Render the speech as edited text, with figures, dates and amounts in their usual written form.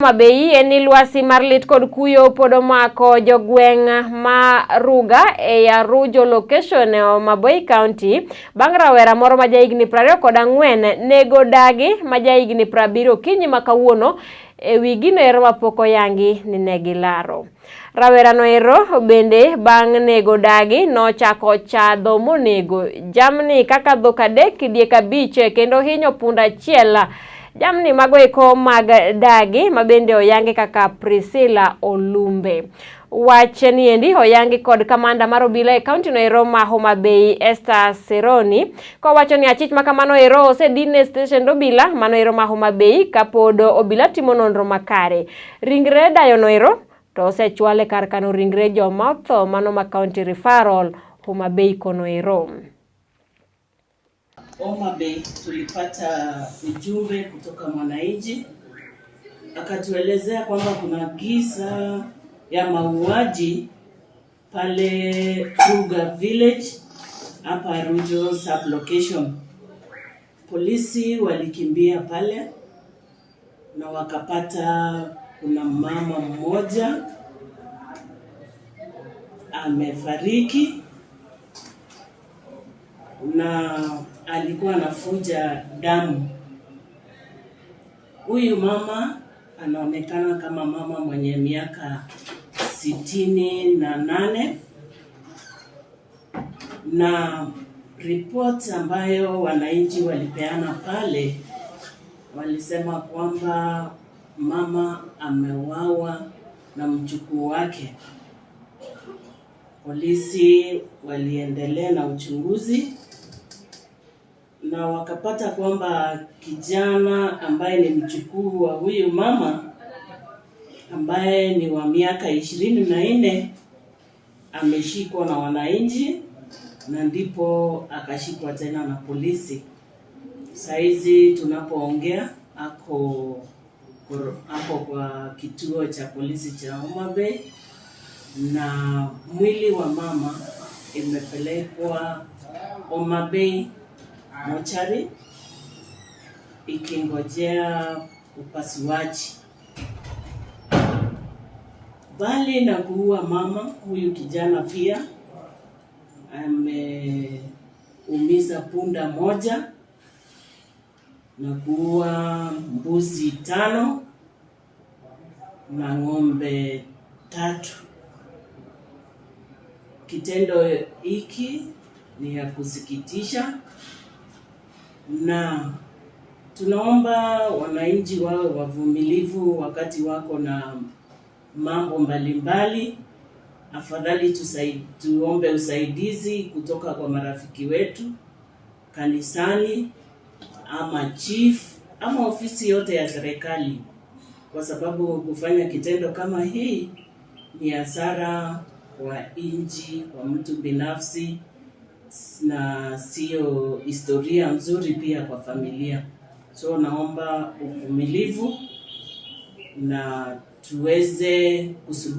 Homa Bay en ni lwasi mar lit kod kuyo pod omako jogweng' ma Ruga e Arujo location e Homa Bay County bang' rawera moro ma jahigni 24 nego dagi ma jahigni 70 okinyi ma kawuono e wi gino ero mapok oyangi ni ne gilaro. Rawerano ero bende bang' nego dagi nochako chadho monego jamni kaka dhok adek, diek abich kendo hinyo punda achiel. Jamni mago eko mag dagi ma bende oyangi kaka Priscilla Olumbe. Wach niendi oyangi kod kamanda mar obila e kaunti no ero ma Homa Bay, Esther Seroni, kowacho ni achich ma kamano ero osedin e stesend obila mano ero ma Homa Bay kapod obila timo nonro makare. Ringre dayo no ero to osechwal e kar kano ringre joma otho mano ma County Referral Homa Bay kono ero. Homa Bay tulipata ujumbe kutoka mwananchi akatuelezea kwamba kuna kisa ya mauaji pale Ruga Village hapa Arujo sub location. Polisi walikimbia pale na wakapata kuna mama mmoja amefariki na alikuwa anavuja damu. Huyu mama anaonekana kama mama mwenye miaka 68 na ripoti ambayo wananchi walipeana pale walisema kwamba mama ameuawa na mjukuu wake. Polisi waliendelea na uchunguzi na wakapata kwamba kijana ambaye ni mjukuu wa huyu mama ambaye ni wa miaka 24 ameshikwa na wananchi na ndipo akashikwa tena na polisi. Saizi tunapoongea ako kwa kituo cha polisi cha Homa Bay na mwili wa mama imepelekwa Homa Bay mochari ikingojea upasuaji. Bali na kuua mama huyu, kijana pia ameumiza punda moja na kuua mbuzi tano na ng'ombe tatu. Kitendo hiki ni ya kusikitisha na tunaomba wananchi wawe wavumilivu wakati wako na mambo mbalimbali. Afadhali tuombe usaidizi kutoka kwa marafiki wetu kanisani ama chief ama ofisi yote ya serikali, kwa sababu kufanya kitendo kama hii ni hasara kwa nchi, kwa mtu binafsi na sio historia nzuri pia kwa familia. So naomba uvumilivu na tuweze kusuluhisha.